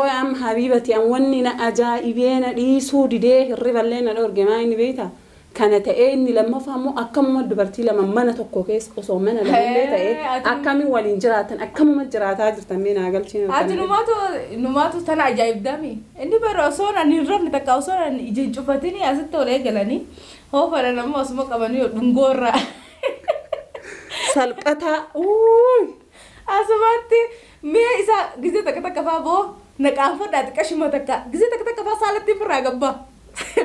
Qoy am habibati am wanni na ajaa'ibee na dhiisuu didee hirriballee na dhorge maa inni beektaa? Kana ta'ee inni lammaffaa immoo akkamuma dubartii lama mana tokko keessa osoo mana lamallee ta'ee akkamiin waliin jiraatan akkamuma jiraataa jirtan mee naa galchiin. Ati numaatu tana ajaa'ibdaami. Inni bara osoo ani hin rafne takka osoo ani ija hin cufatini asitti ol eegalanii hoo fedhan ammoo osuma qabanii dhungoorraa. Salphataa. Asumatti mee isa gizee takka takka faa boo naqaanfadhaa xiqqashuma takka gizee takka takka faa saalatti firraa gabbaa.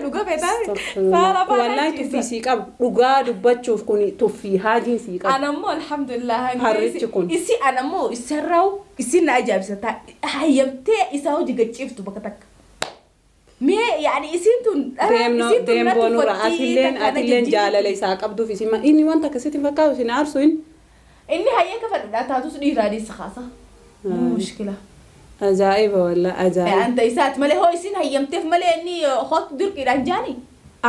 Dhugaa feetaa saala faa. Wallaahi tuffii sii qabu dhugaa dubbachuuf kun tuffii haajiin sii qabu. Anammoo alhamdulillah. Harrichi kun. Isi anammoo isarraa isin na ajaa'ibsata hayyamtee isaa hojii gachiiftu bakka takka. Mee yaani isiin tun Deemboo nurra atilleen jaalala isaa qabduuf isin inni wanta akkasitti hin fakkaatu isin aarsu inni. Inni hayyee kafadhaa taatus dhiiraa dhiisa kaasa. Mushkila. Ajaa'iba wallaahi ajaa'iba. Anta isaati malee hoo isin hayyamteef malee inni hootu dirqiidhaan jaani.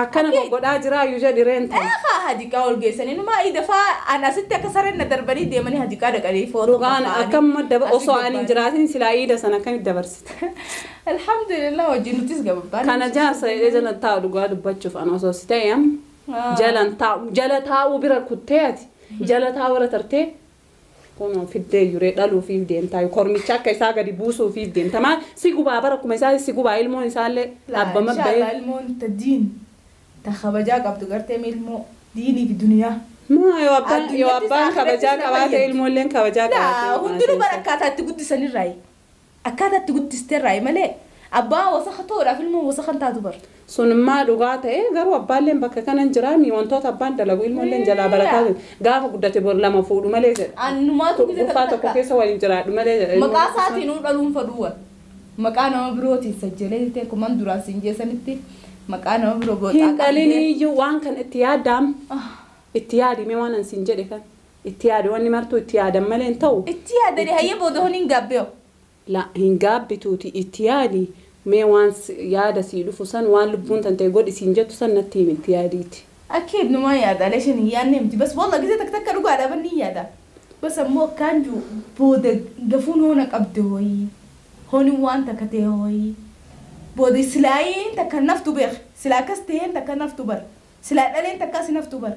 Akkana goggodhaa jiraa iyyuu jedhireen ta'e. Eegaa hadiqaa ol geessanii numa idafaa an asitti akka sareen na darbanii deemanii hadiqaa dhaqanii footoo. Dhugaan akkamuma daba osoo ani hin jiraatin silaa iida sana akkamitti dabarsite. Alhamdulillah wajjin nutis gababbaan. Kana jaarsa jedhee jala taa'u dhugaa dubbachuuf an osoo si ta'e am jalan taa'u jala taa'u bira kuttee ati jala taa'u bira tartee kun fiddee yuree dhaluufiif deemtaa kormicha akka isaa gadi buusuufiif deemta maal si gubaa bara akkuma isaa si gubaa ilmoon isaallee dhaabbama bahee. Ilmoon ta diin ta kabajaa qabdu gartee ilmoo diinii fi duniyaa. Maa yoo abbaan kabajaa qabaate ilmoolleen kabajaa qabaate. Hundinuu bara akkaataa itti guddisanirraayi. Akkaataa itti guddisterraayi malee abbaan wasakha ta'uudhaaf ilmoon wasakha taatu bara. Sunummaa dhugaa ta'e garuu abbaalleen bakka kana hin jiraami wantoota abbaan dalagu ilmoolleen jalaa barataa jiru gaafa guddate bor lama fuudhu malee jedha. Annumaatu gisee takka tokko keessa waliin jiraadhu malee jedha. Maqaa isaatiin dhaluun faduuwwan maqaa nama birootiin sajjalee ta'e kuman duraan siin jeessanitti maqaa nama biroo gootaa. Hin dhaliniyyuu waan kan itti yaadaam itti yaadime waan an siin jedhe kan itti yaade wanni martuu itti yaadan malee hin ta'u. Itti yaadani hayyee booda hon hin gaabbeeyo. La hin gaabbituuti itti yaadi. Mee waan yaada sii dhufu san waan lubbuun tan ta'e godhi siin jettu san natti himi itti yaadiiti. Akkiid numaa yaada leeshin hin yaadne miti bas walla gisee takka takka dhugaadha banni yaada. Bas ammoo akkaan jiru booda gafuun hoona qabde hoyi hooni waan takka ta'e hoyi booda silaayiin takka naftu beek silaa akkas ta'een takka naftu bar silaa dhaleen takka asi naftu bar.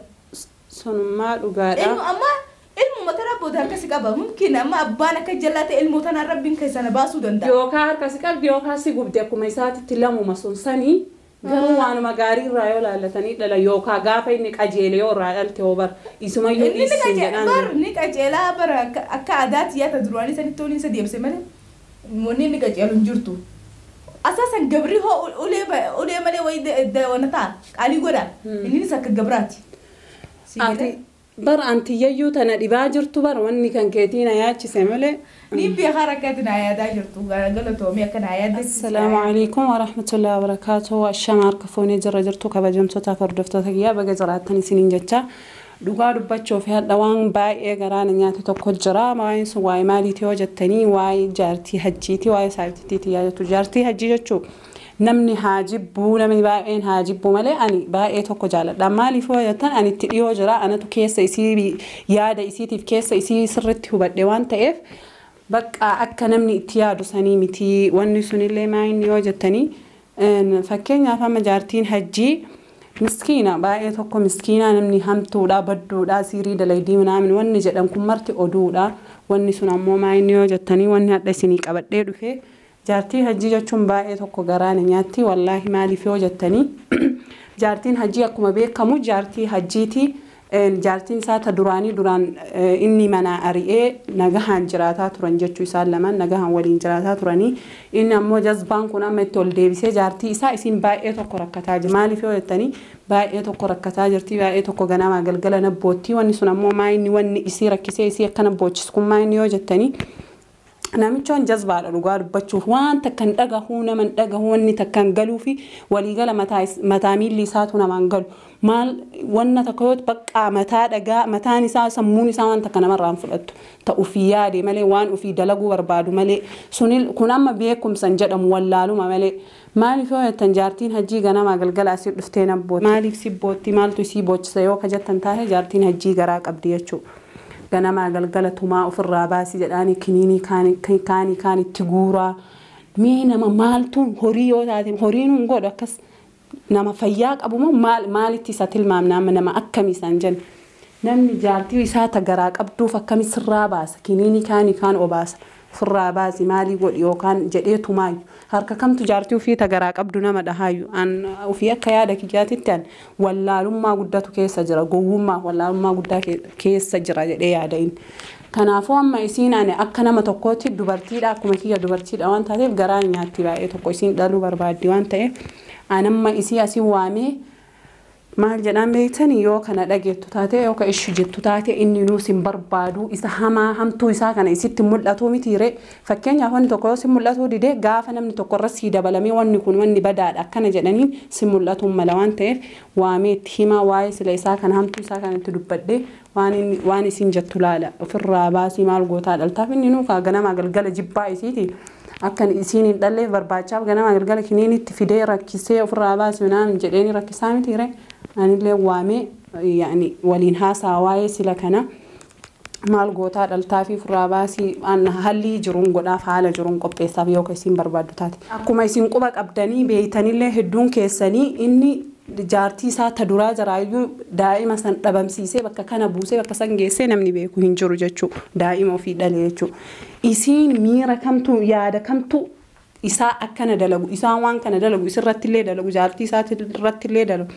Sunummaa dhugaadha. Amma ilmu matara booda harka si qaba mumkin amma abbaan akka jalaa ta'e ilmoo tanaan rabbiin keessa na baasuu danda'a. Yookaan harka si qabdi yookaan si gubdi akkuma isaatitti lamuma sun sanii garuu waanuma gaarii irraa yoo laallatanii dhala yookaan gaafa inni qajeele yoo irraa dhalte hoo bar isumayyuu dhiisin jedhaan. Bar ni qajeelaa bara akka aadaatti yaata duraanii sanitti tooni isa deemse malee wanni inni qajeelu hin jirtu. Asaasan gabri hoo ulee malee wayii wana ta'a qaalii godha innis akka gabraati. Ati bar antiyyayyuu tana dhibaa jirtu bar wanni kan keetii na yaachise malee. Ni beekaa rakkate na yaadaa jirtu galatoomii akka na yaadde. Assalaamu alaikum wa rahmatullahi wa barakaatuh. Ashama harka fuunee jirra jirtu kabajamtoota hordoftoota kiyyaa baga jiraattan isiniin jecha dhugaa dubbachuuf hadha waan baay'ee garaa na nyaate tokko jira. Waa'een sun waa'ee maaliitii yoo jettanii waa'ee jaartii hajjiitii waa'ee saayibtiitii yaadatu jaartii hajjii jechuu namni haa jibbuu namni baay'een haa jibbuu malee ani baay'ee tokko jaaladha. Maaliif yoo jettan ani itti dhiyoo jira anatu keessa isii yaada isiitiif keessa isii sirriitti hubadhe waan ta'eef bakka akka namni itti yaadu sanii miti wanni sunillee maayinni yoo jettanii fakkeenyaaf amma jaartiin hajjii miskiina baay'ee tokko miskiina namni hamtuudha badduudha siirii dalaydii minaamin wanni jedhan kun marti oduudha wanni sun ammoo maayinni yoo jettanii wanni hadha isinii qabadhee dhufe jaartii hajjii jechuun baay'ee tokko garaa na nyaatti wallaahi maaliif yoo jettanii jaartiin hajjii akkuma beekamu jaartii hajjiiti jaartiin isaa ta duraanii duraan inni mana ari'ee nagahaan jiraataa turan jechuu isaan lamaan nagahaan waliin jiraataa turanii inni ammoo jazbaan kun amma itti ol deebisee jaartii isaa isiin baay'ee tokko rakkataa jirti maaliif yoo jettanii baay'ee tokko rakkataa jirti baay'ee tokko ganamaa galgala nabboottii wanni sun ammoo maayinni wanni isii rakkisee isii akka nabboochisku kun maayinni yoo jettanii namichoon jazbaadha dhugaa dubbachuuf waan takkan dhagahuu naman dhagahuu wanni takkan galuu fi waliigala mataa miilli isaatu namaan galu maal wanna takka yoo baqqaa mataa dhagaa mataan isaa sammuun isaa waan takka namarraa hin fudhattu ta ofii yaade malee waan ofii dalaguu barbaadu malee sunil kun amma beekumsan jedhamu wallaaluma malee maaliif yoo jettan jaartiin hajjii ganamaa galgala asii dhuftee nabbooti maaliif si bootti maaltu isii boochisa yoo ka jettan taate jaartiin hajjii garaa qabdi jechuudha. Ganamaa galgala tumaa ofirraa baasii jedhaanii kiniinii kaanii kaan itti guuraa Mee nama maaltu horii yoo taate horiin hin godhu akkas nama fayyaa qabu moo maalitti isa tilmaamna amma nama akkamii isaan jenna. Namni jaartii isaa ta garaa qabduuf akkami sirraa baasa kiniini kaanii kaan obaasa ofirraa baasi maalii godhi yookaan jedheetu maayyu harka kamtu jaartii ofii ta garaa qabdu nama dhahaayyu an ofii akka yaada kiyyaatitti an wallaalummaa guddatu keessa jira gowwummaa wallaalummaa guddaa keessa jira jedhee yaada inni. Kanaafuu amma isiin ani akka nama tokkootti dubartiidha akkuma kiyya dubartiidha waan taateef garaa nyaatti baay'ee tokko isiin dhaluu barbaaddi waan ta'eef an amma isii asii waamee maal jedhaan beektanii yoo kana dhageettu taate yoo ka ishu jettu taate inni nuus hin barbaadu isa hamaa hamtuu isaa kana isitti mul'atuu mitiire fakkeenyaaf wanni tokko yoo si mul'atuu dide gaafa namni tokko irra sii dabalamee wanni kun wanni badaadha akkana jedhaniin si mul'atuu mala waan ta'eef waamee itti himaa waa'ee sila isaa kana hamtuu isaa kana itti dubbadhee waan isin jettu laala ofirraa baasii maal gootaa dhaltaaf inni nuu kaa ganamaa galgala jibbaa isiiti. Akka isiin hin dhalleef barbaachaaf ganamaa galgala kiniin itti fidee rakkisee ofirraa baasii naan jedheeni rakkisaa mitiire. Anillee waamee yaani waliin haasaa waa'ee sila kana maal gootaa dhaltaa fi ofirraa baasii hallii jiruun godhaaf haala jiruun qopheessaaf yoo isiin barbaaddu taate. Akkuma isin quba qabdanii beeytanillee hedduun keessanii inni jaartii isaa ta duraa jiraayyuu daa'ima san dhabamsiisee bakka kana buusee bakka san geessee namni beeku hin jiru jechuudha. Daa'ima ofii dhale jechuudha. Isiin miira kamtu yaada kamtu isaa akkana dalagu isaan waan kana dalagu isirrattillee dalagu jaartii isaatirrattillee dalagu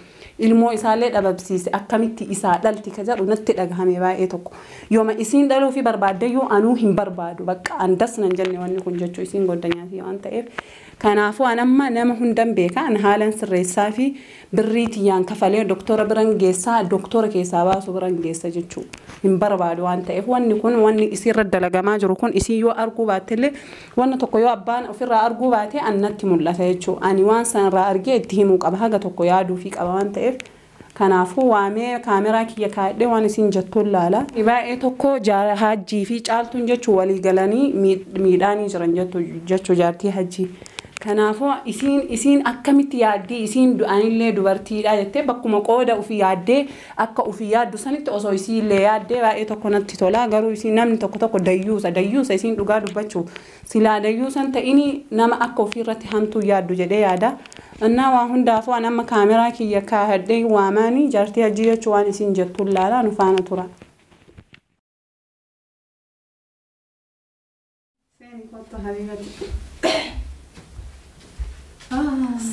ilmoo isaallee dhabamsiise akkamitti isaa dhalti ka jedhu natti dhagahame baay'ee tokko yooma isiin dhaluu fi barbaaddeyyuu anuu hin barbaadu bakka andas nan jenne wanni kun jechuu isiin goddanyaati waan ta'eef kanaafuu an amma nama hundan beeka an haalan sirreessaa fi birrii tiyyaan kafalee doktora biran geessaa doktora keessaa baasu biran geessa jechuu hin barbaadu waan ta'eef wanni kun wanni isiirra dalagamaa jiru kun isii yoo arguu baattellee wanna tokko yoo abbaan ofirraa arguu baate an natti mul'ata jechuu ani waan sanarraa argee itti himuu qaba haga tokko yaaduu fi qaba waan ta'eef kanaafuu waamee kaameraa kiyya kaa'adhee waan isin jettuun laala. Baay'ee tokko hajjii fi caaltuun jechuu walii galanii miidhaanii jiran jechuu jaartii hajjii. Kanaafuu isiin akkamitti yaaddii isiin du'anillee dubartiidha jettee bakkuma qooda ofii yaaddee akka ofii yaaddu sanitti osoo isiillee yaaddee baay'ee tokko natti tola garuu isiin namni tokko tokko dayyuusa isiin dhugaa dubbachuu silaa dayyuusan ta'ini nama akka ofii irratti hamtuu yaaddu jedhee yaada. Innaa waa hundaafuu an amma kaameraa kiyya kaahadhee waamaanii jaartii hajjii jechuu waan isiin jettuun laalaa nu faana tura. Seeni kottu habiibati.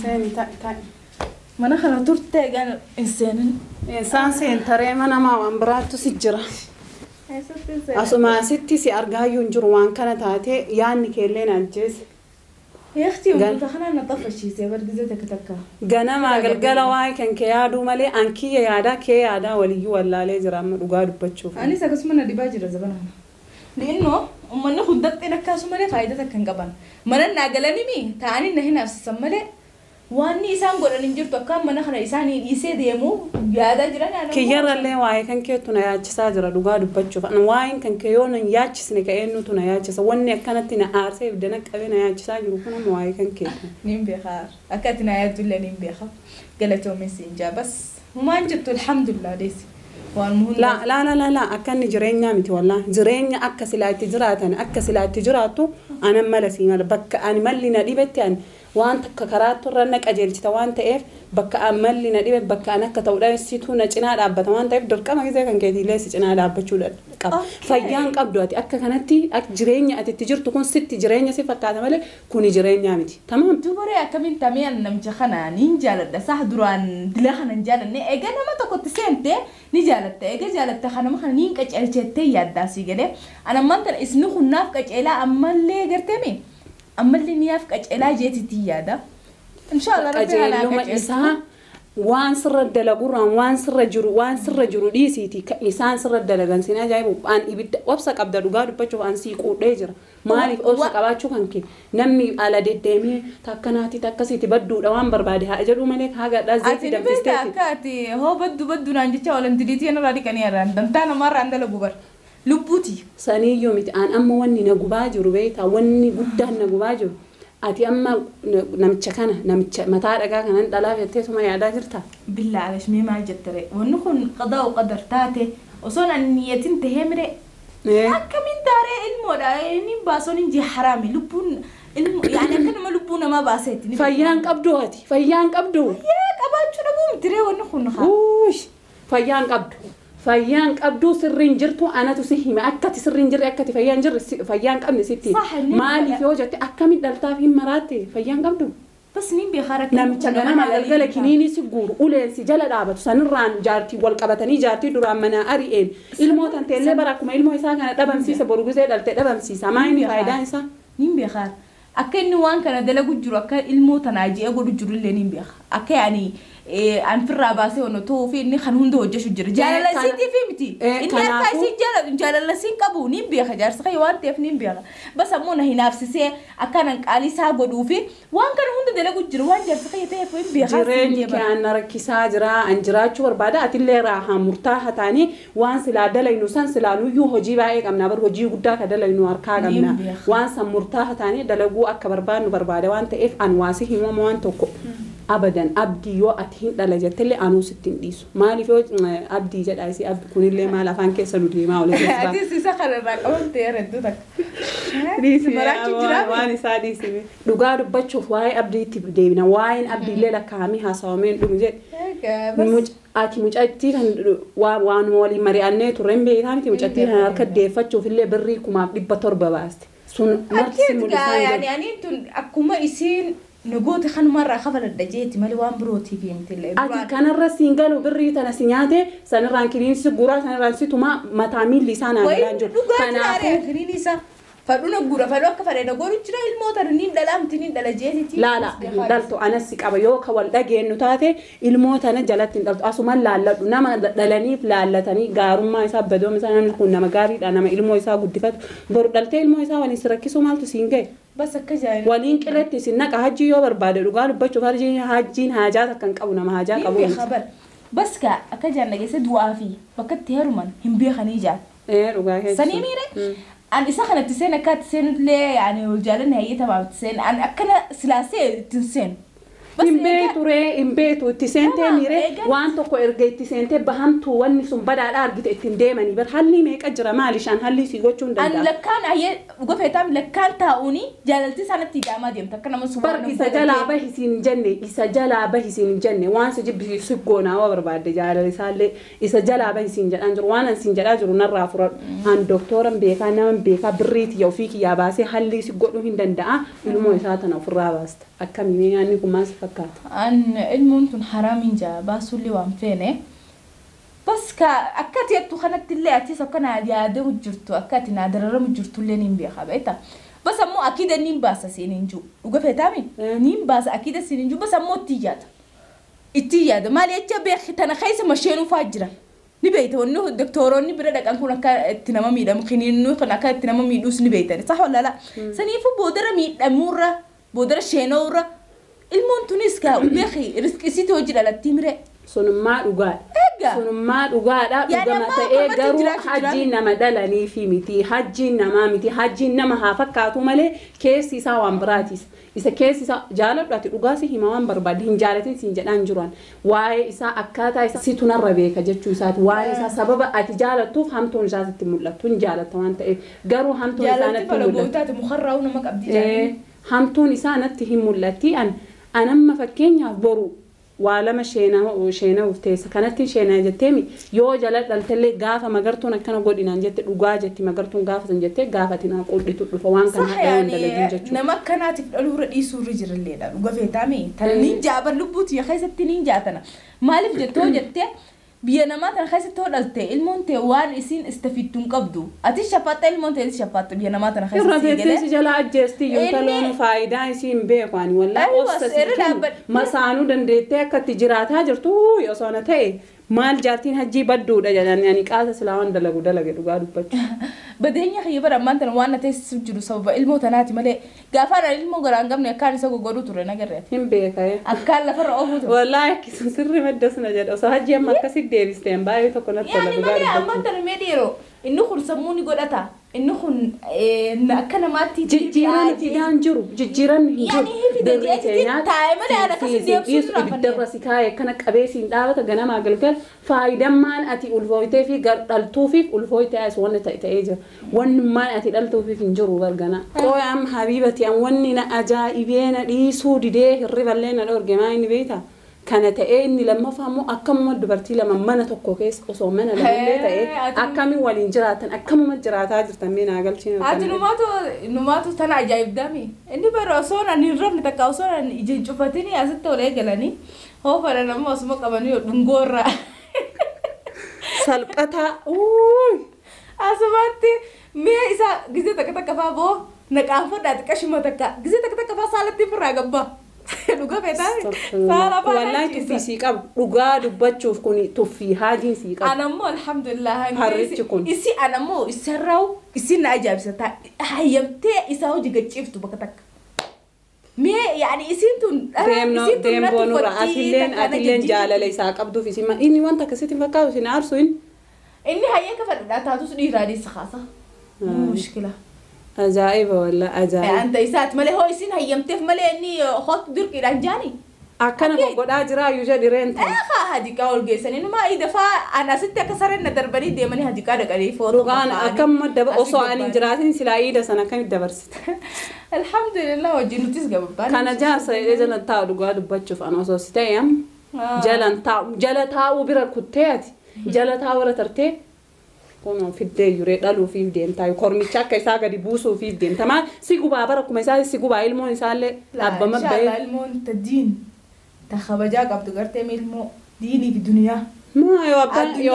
Seeni ta'i. Mana kana turte egaan hin seenin. Isaan seentaree mana maa waan biraattu si jira. Asuma asitti si argaayyuu hin jiru waan kana taate yaadni keellee na ajjeese. يا اختي وانت خلينا نطفش زي برد زيتك تكا ganama galgala waa'ee kan kee yaaduu malee an kiyya yaadaa kee yaadaa waliyyuu wallaalee jira amma dhugaa dubbachuuf. Anis akkasuma na dhibaa jira zabana kana. لأنه أمنا خدت إنك كاسو فايدتك كان قبل mana naa galanii mi ta'anii na hin hafsisan malee waan isaan godhan hin jirtu akka mana kana isaanii dhiisee deemu yaadaa jiran. Kiyyarrallee waa'ee kan keetu na yaachisaa jira dhugaa dubbachuuf. An waa'een kan kee yoo na yaachisne ka eenyutu na yaachisa wanni akkanatti na aarsee ibidda qabee na yaachisaa jiru kun amma waa'ee kan keetu. Niin beekaa akka ati na yaaddu illee niin beekaa galatoomi siin jaa bas humaan jettu alhamdulillah deesi. La la la la la akkanni jireenyaa miti wallaahi jireenya akka silaa itti jiraatan akka silaa itti jiraattu anan mala sii mala bakka ani malli na dhibetti ani waan takka karaattu irra na qajeelchita waan ta'eef bakka an malli na dhibe bakka an akka ta'u dhabeessituu na cinaa dhaabbata waan ta'eef dirqama gisee kan keetiillee si cinaa dhaabbachuu qaba. Fayyaan qabdu ati akka kanatti jireenya ati itti jirtu kun sitti jireenya si fakkaata malee kuni jireenyaa miti. Tamaam. Dubaree akkamiin tamee an namicha kana niin jaaladha sax duraan dila kana hin jaalanne egaa nama tokkotti seente ni jaalatta egaa jaalatta kanama kana niin qaceelchettee yaaddaa sii galee an ammaan tana isni kunnaaf qaceelaa ammallee garteemi ammallee niyaaf qaceelaa jeetitti yaada. Inshallah rabbi haala Qajeeluma isaa waan sirra dalagurraan waan sirra jiru dhiisiiti isaan sirra dalagan sin ajaa'ibu an ibidda obsa qabda dhugaa dubbachuuf an sii quudhee jira. Maaliif obsa qabaachuu kan kee namni ala deddeemee takkanaati takkasiiti badduudha waan barbaade haa jedhu malee haga dhaa zeetii Ati ni beektaa danfisteeti. akka ati hoo baddu baddu naan jecha oolan diliitii irraa dhiqanii irraan dantaa namarraan dalagu bar lubbuuti. Saniyyuu miti an amma wanni na gubaa jiru beektaa wanni guddaan na gubaa jiru ati amma namicha kana namicha mataa dhagaa kanan dhalaaf jetteetuma yaadaa jirta. Billaa alesh mee maal jettere wanni kun qadaa qadar taate osoon ani niyyatin tahee mire akkamiin taaree ilmoodha inni baasoon hin jee haraami lubbuun Yaani akka nama lubbuu namaa baaseetti. Fayyaan qabdu ati fayyaan qabdu. Yaa qabaachuu dhabuu miti ree wanni kun haa. Fayyaan qabdu. Fayyaan qabdu sirriin jirtu anatu si hima akkati sirriin jirre akkati fayyaan jirre fayyaan qabne sitti. Maaliif yoo jette akkamiin dhaltaaf hin maraatte fayyaan qabdu. Bas niin beekaa rakkoo. Namicha ganama galgala kiniinii si guuru uleen si jala dhaabatu sanirraan jaartii wal qabatanii jaartii duraan manaa ari'een ilmoo tanteellee bara akkuma ilmoo isaa kana dhabamsiisa boru gizee dhalte dhabamsiisa maa inni faayidaan isaa. Niin beekaa akka inni waan kana dalagu jiru akka ilmoo tanaa ji'a godhu jiru illee niin beeka akka yaani an firraa baasee ono ta'uu fi inni kan hunda hojjechu jira jaalala isiitii fi miti inni harkaa isii jaalala isiin qabu niin beeka jaarsa kee waan ta'eef niin beeka bas ammoo na hinaafsisee akkanan qaalii isaa godhuu fi waan kana hunda dalagu jiru waan jaarsa kee ta'eef hin beeka. Jireenyi kee an rakkisaa jira an jiraachuu barbaada atillee raahaa murtaaha taanii waan silaa dalaynu san silaanuyyuu hojii baay'ee qabna bar hojii guddaa ka dalaynu harkaa qabna waan san murtaaha taanii dalaguu akka barbaadnu barbaada waan ta'eef an waasi himama waan tokko. Abadan abdii yoo ati hin dhala jettellee anuu sitti hin dhiisu maaliif yoo abdii jedha isii abdi kunillee maal afaan keessa nu deemaa oole keessaa. Atis isa kanarraa qabamtee hedduu takka. Waan isaa dhiisime. Dhugaa dubbachuuf waa'ee abdiitti deebina waa'een abdiillee lakkaa'amee haasawamee hin dhumu jedhe. Ati mucattii kan waan waliin mari'annee turre hin beekaa miti mucattii kan harka deeffachuuf illee birrii 1700 baaste. Sun marti mul'isaa jedhu. Akkuma isiin Nagoota kanumarraa kafaladha jeeti malee waan birootiif himti. Ati kanarra siin galu birrii tana si nyaate sanirraan kiniinsi guuraa sanirraan si tumaa mataa miilli isaa naan galaan jiru. Kanaafuu kiniinsi isaa fadhu na guura fadhu akka fadhe na godhu jira ilmoo tana niin dhalaamti niin dhala jeetiti. Laala dhaltu anas si qaba yoo ka wal dhageenyu taate ilmoo tana jalatti hin dhaltu asumaan laalladhu nama dhalaniif laallatanii gaarummaa isaa badooma isaa namni kun nama gaariidha nama ilmoo isaa guddifatu boru dhaltee ilmoo isaa waliin si rakkisuu maaltu siin ga'e. Bas akka jaani. Waliin qiletti isin naqa hajji yoo barbaade dhugaa dubbachuuf hajjiin haajaa takka hin qabu nama haajaa qabu. Bas ka akka jaan dhageesse du'aa fi bakka itti heeruman hin beekanii jaan. Dhugaa keessa. Sanii miire an isa kanatti seen akka itti seenullee yaani wal jaalanne hayyee tamaam itti seen an akkana silaasee ittiin seenu. Hin beektu ree hin beektu itti seentee miire waan tokko erga itti seentee bahamtuu wanni sun badaadha argite ittiin deemanii bar halli meeqa jira maali ishaan halli sii gochuu hin danda'amu. An lakkaan ayyee gofeetaam lakkaan taa'uuni jaalalti isaanitti hidhamaa deemta akka nama suwaa. Bar isa jalaa bahi siin jenne isa jalaa bahi siin jenne waan si jibbisiisu goonaa waa barbaadde jaalala isaallee isa jalaa bahi siin jedhaan jiru waan an siin jedhaa jiru narraa furadhu an doktooran beekaa naman beekaa birrii tiyya ofii kiyyaa baasee halli si godhuu hin danda'a ilmoo isaa tana ofirraa baasta akkamii nyaanni kun maal si fakkaata? An ilmoon tun haraamiin jaa baasullee waan feene bas ka akka ati jettu kanatti illee atis akka naa yaadamu jirtu akka ati naa dararamu jirtu illee niin beeka beekta. Bas ammoo akiida niin baasa siin hin jiru dhuga feetaami niin baasa akiida siin hin jiru bas ammoo itti yaada itti yaada maal jecha beeki tana keessa masheenuu fa'aa jira. Ni beekta wanni doktoroonni bira dhaqan kun akka itti nama miidhamu kiniinuu kun akka itti nama miidhuus ni beektan sax walla la saniifuu boodara miidhamuurra boodara sheenuurra ilmoon tunis kaa beeki riskisiitii hojii dhalattii miree. Sunummaa dhugaadha. Sunummaa dhugaadha dhugama ta'ee garuu hajjiin nama dhalanii fi miti hajjiin namaa miti hajjiin nama haa fakkaatu malee keessi isaa waan biraatiis. Isa keessi isaa jaaladhu ati dhugaa si hima waan barbaadde hin jaalatin siin jedhaan jiran waa'ee isaa akkaataa isaa situ narra beeka jechuu isaati waa'ee isaa sababa ati jaalattuuf hamtuun isaa sitti mul'attu hin jaalatta waan ta'eef garuu hamtuun isaa natti mul'atti. Hamtuun isaa natti hin mul'atti an amma fakkeenyaaf boru waa lama sheenaaf teessa kanatti sheenaa jetteemi yoo jala dhaltellee gaafa magartuun akkana godhinaan jette dhugaa jetti magartuun gaafa san jettee gaafa ati naa qodhitu dhufa waan kana hadhaa'uun dalagin jechuudha. Nama akkanaatiif dhaluurra dhiisuurra jiralleedha dhuga feetaami tana niin jaaban lubbuuti keessatti niin jaatana maaliif jettoo jettee biyya namaa tana keessatti hoo dhalte ilmoon ta'e waan isiin istafittu hin qabdu ati shafaatta ilmoon ta'e shafaatta biyya namaa tana keessatti. Irra teessee si jala ajjeesti yoo taloon faayidaa isii hin beeku ani wallaahi obsa si kennu masaanuu dandeettee akka itti jiraataa jirtu osoo na ta'e maal jaartiin hajjii badduudha jedhanii ani qaasa silaa waan dalagu dalage dhugaa dubbachuu. Badeenya kiyya bara ammaan tana waan na teessisu jiru sababa ilmoo tanaati malee gaafaan ani ilmoo garaa hin qabne akkaan isa goggodhu ture nagarreeti. Hin beeka. Akkaan lafarra oofuu ture. Wallaahi akkasuma sirri maddas na jedha osoo hajjii amma akkasitti deebisteen baay'ee tokko natti tola dhugaa dubbachuu. Yaani malee ammaan tana mee dhiiroo Inni kun sammuu ni godhata. Inni kun akka namaatti Jijjiiran fidaan jiru. Jijjiiran hin jiru. Yaani fide jeetii taa'ee malee ana akkasii deemsuu dura Ibiddarra si kaa'e akkana qabee siin dhaabata ganamaa galgal faayidammaan ati ulfooytee fi dhaltuufiif ulfooytee as wanni ta'e ta'ee jira. Wannummaan ati dhaltuufiif hin jiru bargana. Qooyam habiibati an wanni na ajaa'ibee na dhiisuu didee hirriballee na dhoorge maa inni beektaa? Kana ta'ee inni lammaffaa immoo akkamuma dubartii lama mana tokko keessa osoo mana lamallee ta'ee akkamiin waliin jiraatan akkamuma jiraataa jirtan mee naa galchiin. Ati numaatu tana ajaa'ibdaami. Inni bara osoo ani hin rafne takka osoo ani ija hin cufatini asitti ol eegalanii hoo fedhan ammoo osuma qabanii dhungoorra. Salphataa. Asumatti mee isa gizee takka takka fa'aa boo naqaanfadhaa xiqqashuma takka gizee takka takka fa'aa saalatti firraa gabbaa. Dhugaa feetaa? Saala fa'aa Wallahi tuffii sii qabu dhugaa dubbachuuf kun tuffii haajiin sii qabu. Anammoo alhamdulillah. Harrichi kun. Isi anammoo isarraa'u isin na ajaa'ibsata. Hayyamtee isaa hojii gacciiftu bakka takka. Mee yaani isiin tun Deemboo nurra atilleen jaalala isaa qabduuf isin inni wanta akkasitti fakkaatu isin aarsu inni. Inni hayyee kafadhaa taatus dhiiraanis kaasa. Mushkila. Ajaa'iba walla ajaa'iba. Anta isaati malee hoo isin hayyamteef malee inni hootu dirqiidhaan jaani. Akkana godhaa jiraa iyyuu jedhireen ta'e. Eegaa hadiqaa ol geessanii numa idafaa an asitti akka sareen na darbanii deemanii hadiqaa dhaqanii footoo. Dhugaan akkam osoo ani hin jiraatin silaa iida sana akkamitti dabarsite. Alhamdulillah wajjin nutis gababbaan. Kana jaarsa jedhee jala taa'u dhugaa dubbachuuf an osoo si ta'e am jalan taa'u jala taa'uu bira kuttee ati jala taa'uu bira tartee. Kun fiddee yuree dhaluufiif deemtaa kormicha akka isaa gadi buusuufiif deemta maal si gubaa bara akkuma isaa si gubaa ilmoon isaallee dhaabbama bahee. Ilmoon ta diin ta kabajaa qabdu gartee ilmoo diinii fi duniyaa. Maa yoo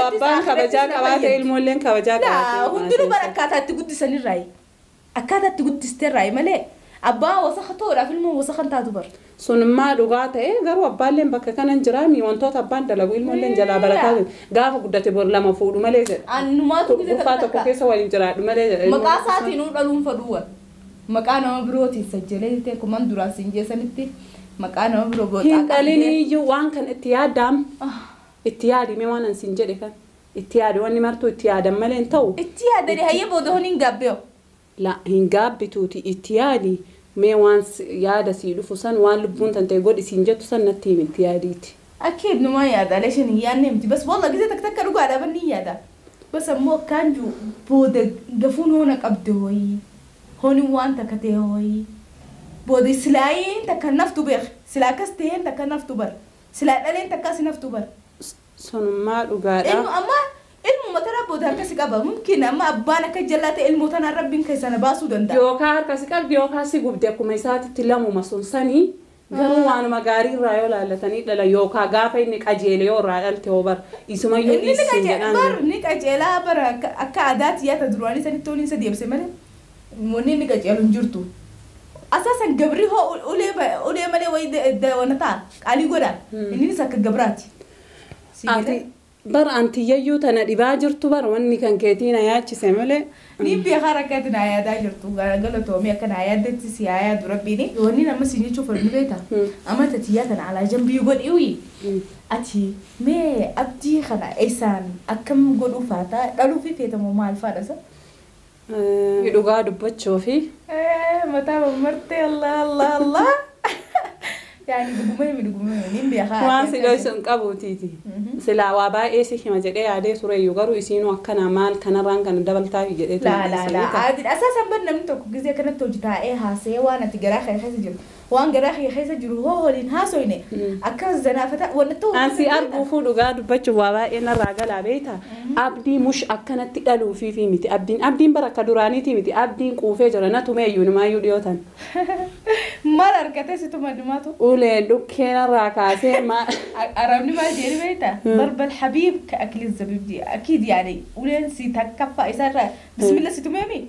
abbaan kabajaa qabaate ilmoolleen kabajaa qabaate. Hundinuu bara akkaataa itti guddisanirraayi. Akkaataa itti guddisterraayi malee abbaa wasakha ta'uudhaaf ilmoon wasakha hin taatu bara. Sunummaa dhugaa ta'e garuu abbaalleen bakka kana hin jiraami wantoota abbaan dalagu ilmoolleen jalaa barataa gaafa guddate bor lama fuudhu malee jedha. Annumaatu Gurfaa tokko keessa waliin jiraadhu malee jedha. Maqaa isaatiin dhaluun fadhuuwwan. Maqaa nama birootiin sajjalee ta'e kuman duraan siin jeessanitti maqaa nama biroo boodaa. Hin dhaliniyyuu waan kan itti yaadaam itti yaadime waan an siin jedhe kan itti yaadu wanni martuu itti yaadan malee hin ta'u. Itti yaadani hayyee booda honiin gaabbeeyo. La hin gaabbituuti itti yaadi. Mee waan yaada sii dhufu san waan lubbuun tan ta'e godhi siin jettu san natti himi yaadiiti. Akkiid numaa yaada leeshin hin yaadne miti bas walla gizee takka takka dhugaadhaa banni yaada. Bas ammoo akkaan jiru booda gafuun hoona qabde hoyi hooni waan takka ta'e hoyi booda silaayiin takka naftu beek silaa akkas ta'een takka naftu bar silaa dhaleen takka si naftu bar. Sunummaa dhugaadha. Ilmu amma ilmu matara booda harka si qaba mumkin amma abbaan akka jallaa ta'e ilmoo tanaan rabbiin keessa na baasuu danda'a. Yookaan harka si qabdi yookaan si gubde akkuma isaatitti lamuma sun sanii garuu waanuma gaarii irraa yoo laallatanii dhala yookaan gaafa inni qajeele yoo irraa dhalte hoo bara isumayyuu dhiisin jedhaan. Bar ni qajeelaa bara akka aadaatti yaata duraanii sanitti waliin isa deemse malee wanni inni qajeelu hin jirtu. Asaasan gabri hoo ulee malee wayii wana ta'a qaalii godha innis akka gabraati. Ati bara antiyyayyuu tana dhibaa jirtu bara wanni kan keetii na yaachise malee. Ni beekaa rakkate na yaadaa jirtu galatoomii akka na yaaddetti si yaa yaadu rabbiini. Wanni nama si jechuuf ni beekta. Amma tatiyyaa tana alaa jambii godhiwi. Ati mee abdii kana eessaan akkam godhuu faata dhaluu fi feetamoo maal faadha sa? Dhugaa dubbachuufi. Mataa martee Allah Allah Allah. Yani dhugumee ni beekaa. Waan si dhoysu hin qabuutiiti. Silaa waa baay'ee si hima jedhee yaadee tureyyuu garuu isiinuu akkana maal kanarraan kana dabaltaafi jedhee Laa laa laa adii asaasan bar namni tokko gizee kanatti hojii taa'ee haasa'ee waan ati garaa kee keessa jiru waan garaa kee keessa jiru hoo waliin haasoyne akkas zanaafata wanni ta'u. Ansi arguufuu dhugaa dubbachuuf waa baay'ee narraa galaa beektaa abdii mush akkanatti dhaluufiifi miti abdiin bara akka duraaniiti miti abdiin quufee jira na tumeeyyuu numaayyuu dhiyootan. Maal argatee si tuma dhumaatu? Ulee dhukkee narraa kaasee maa. Arabni maal jedhee beektaa? Barbal habiib ka akli zabiib jee akiid yaani uleen si takkaffaa isaarraa bismillah si tumeemi?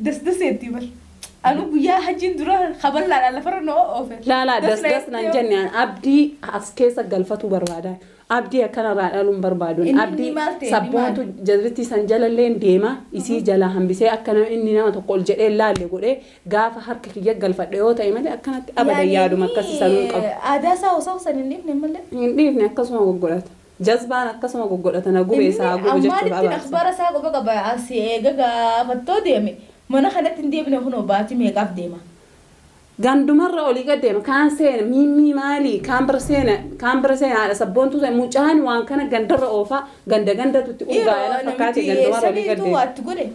Dasdaseetti bar. Anu guyyaa hajjiin dura kaballaadhaan lafarra na oofe. Laa laa dasdas nan jenne abdii as keessa galfatu barbaada. Abdii akkanarraa dhaluun barbaadu. Abdii sabboontu jalatti san jalalleen deema isii jala hambisee akkana inni nama tokko ol jedhee laalle godhee gaafa harka kiyya galfadhe yoo ta'e malee akkanatti abadan yaaduma akkasii sanuu qabu. Aadaa isaa osoo san hin dhiifne malee. Hin dhiifne akkasuma goggodhata. Jazbaan akkasuma goggodhatan gubee isaa gubu jechuudha Ammaalitti abaarsa. akhbaara isaa qofa qaba asii eega gaafattoo deeme mana kanatti hin deebine kunoo baatii meeqaaf deema. Gandumarra olii gad deema kaan seena miimmii maalii kaan bira seena kaan bira seena haadha sabboontuu seena mucaan waan kana gandarra oofaa ganda gandatutti urgaa'ee fakkaate gandumarra olii gad Saniitu deema. waatti godhe.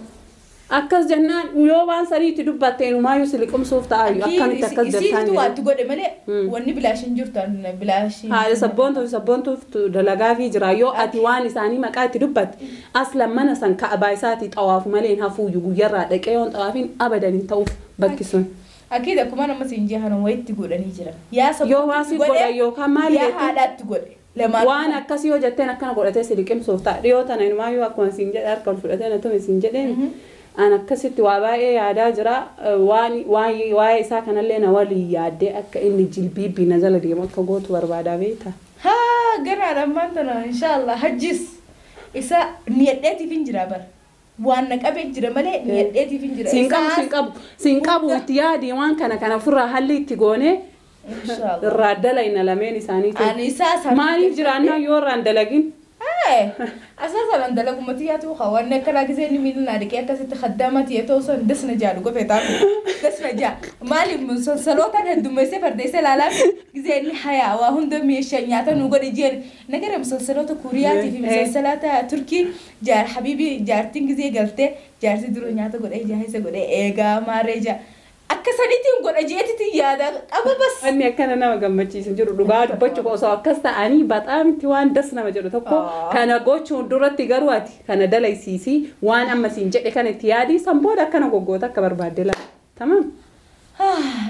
Akkas jennaan yoo waan saniitti dubbatteen umaayyuu si liqimsuuf ta'aayyuu akkamitti akkas jettaan Isiitu jedhan. waatti godhe malee wanni bilaashin jirtu bilaashin. Haadha sabboontuuf sabboontuuf dalagaa fi jira yoo ati waan isaanii maqaa itti dubbatte aslan mana san ka'abaa isaatii xawaafu malee hin hafuuyyu guyyarraa dhaqee yoon xawaafiin abadan hin ta'uuf bakki sun. Akiid akkuma nama siin jehan wayitti godhanii jiran. Yaa Yoo waa si godhan yookaan maali Yaa jettu? haadhaatti godhe. Lamaan. Waan akkasii yoo jetteen akkana godhatee si liqimsuuf ta'a dhiyoo tana inumaayyuu akkuma siin jedhe harka ol fudhatee na tume siin jedheen an akkasitti waa baay'ee yaadaa jira waan waa'ee isaa kanallee na waliin yaaddee akka inni jilbiibbii na jala deemu akka gootu barbaadaa beektaa. Haa ganaadha ammaan tana inshaallah hajjis isa niyadheetiif hin jira bara. Waan na qabee jira malee niyadheetiif hin jira. Siin qabu siin qabu siin qabu itti yaadi waan kana kana ofirraa halli itti goonee Inshaallah. irraa dalayna lameen isaaniitu. Ani isaa sana. Maaliif jiraannaa yoo irraan dalagin? Asaasaan an dalaguma xiyyaatu waan akkanaa gisee inni miila naa dhiqee akkasitti khaddaama tiyya ta'uu san dasna jaa dhuga feetaa dasna jaa maaliif sonsolootaan heddummeessee fardeessee ilaalaa gisee inni hayaa waa hunda meeshaa nyaata nu godhe jeen nagara sonsoloota kuuriyaatii fi sonsoloota turkii jaar habiibii jaartiin gisee galtee jaarsi dura nyaata godhee jaahisa godhee eegaa maaree jaa akka saniitiin godha jeetitti yaada qaba bas. Wanni akkana nama gammachiisu jiru dhugaa dubbachuu osoo akkas ta'anii baxaamti waan das nama jedhu tokko kana gochuun duratti garuu ati kana dalaysiisii waan amma siin jedhe kana itti yaadii san booda akkana goggoota akka barbaadde laata. Tamam.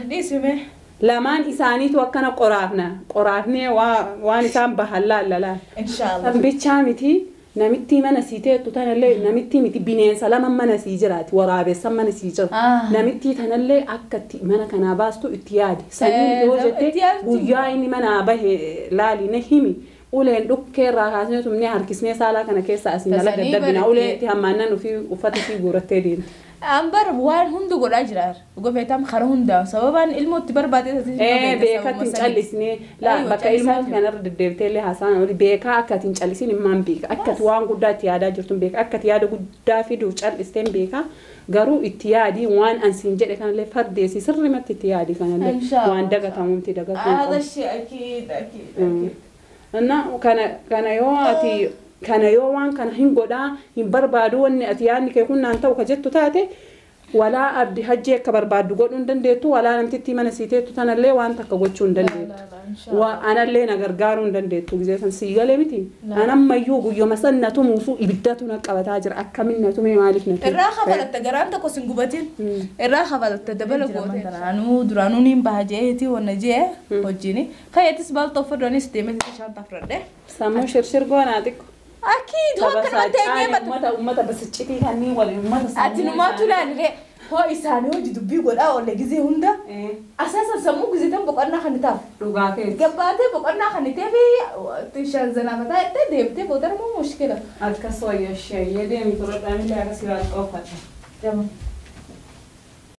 Dhiisime. Lamaan isaaniitu akkana qoraafna qoraafnee waan isaan bahan laalla laala. Inshaallah. Bichaa miti namitti mana sii teettu tanallee namitti miti bineensa lama mana sii jiraati waraabessa mana sii jira namitti tanallee akka itti mana kanaa baastu itti yaadi sanyii yoo jette guyyaa inni manaa bahe laali na himi uleen dhukkee irraa kaasnee tumnee harkisnee saalaa kana keessa asiin ala daddarbina uleen itti hammaannan ofii uffata isii guurattee deemti. Ambar waan hunda godhaa jira. Gofeetam kara hundaa sababaan ilmoo itti barbaade Beekatti hin callisnee bakka ilmoo kanarra deddeebitee illee haasa'an oli beekaa akka ati hin callisin himmaan beeka akka ati waan guddaa itti yaadaa jirtu hin beeka akka ati yaada guddaa fiduuf callisteen beeka garuu itti yaadii waan ansiin jedhe kanallee fardeessi sirrimatti itti yaadii kanallee waan dagatamuuti dagatamuu. Kana yoo ati kana yoo waan kana hin godhaa hin barbaadu wanni ati yaadni kee kun naan ta'u ka jettu taate walaa abdi hajji akka barbaaddu godhuu hin dandeettu walaa namtittii mana sii teettu tanallee waan takka gochuu hin dandeettu anallee na gargaaruu hin dandeettu gisee san sii galee miti anammayyuu guyyuma san na tumuufu ibiddatu na qabataa jira akkamin na tumee maaliif na tume. Irraa kafalatta garaan tokko sin gubatin irraa kafalatta dabala goote. Duraanuu duraanuu niin baha jeetii wanna jee hojiini kayyatis baalta uffadhaanis deemee shaantaa fudhadhe. Sammuu shirshir goonaa xiqqo. Akii hoo kana teenyee mata. Uummata uummata basiccitii kanneen waliin uummata Ati numaatu ilaalire hoo isaanii hojii dubbii godhaa oolle gizee hunda. Asaasan sammuu gizee tan boqonnaa kan taaf. Dhugaa keessa. Gabbaatee boqonnaa kan ta'ee fi shanzanaafataa jettee deemtee booda immoo mushkila. Akkas wayya shayyee deemi turadhaan illee akkasii waan qoofadha.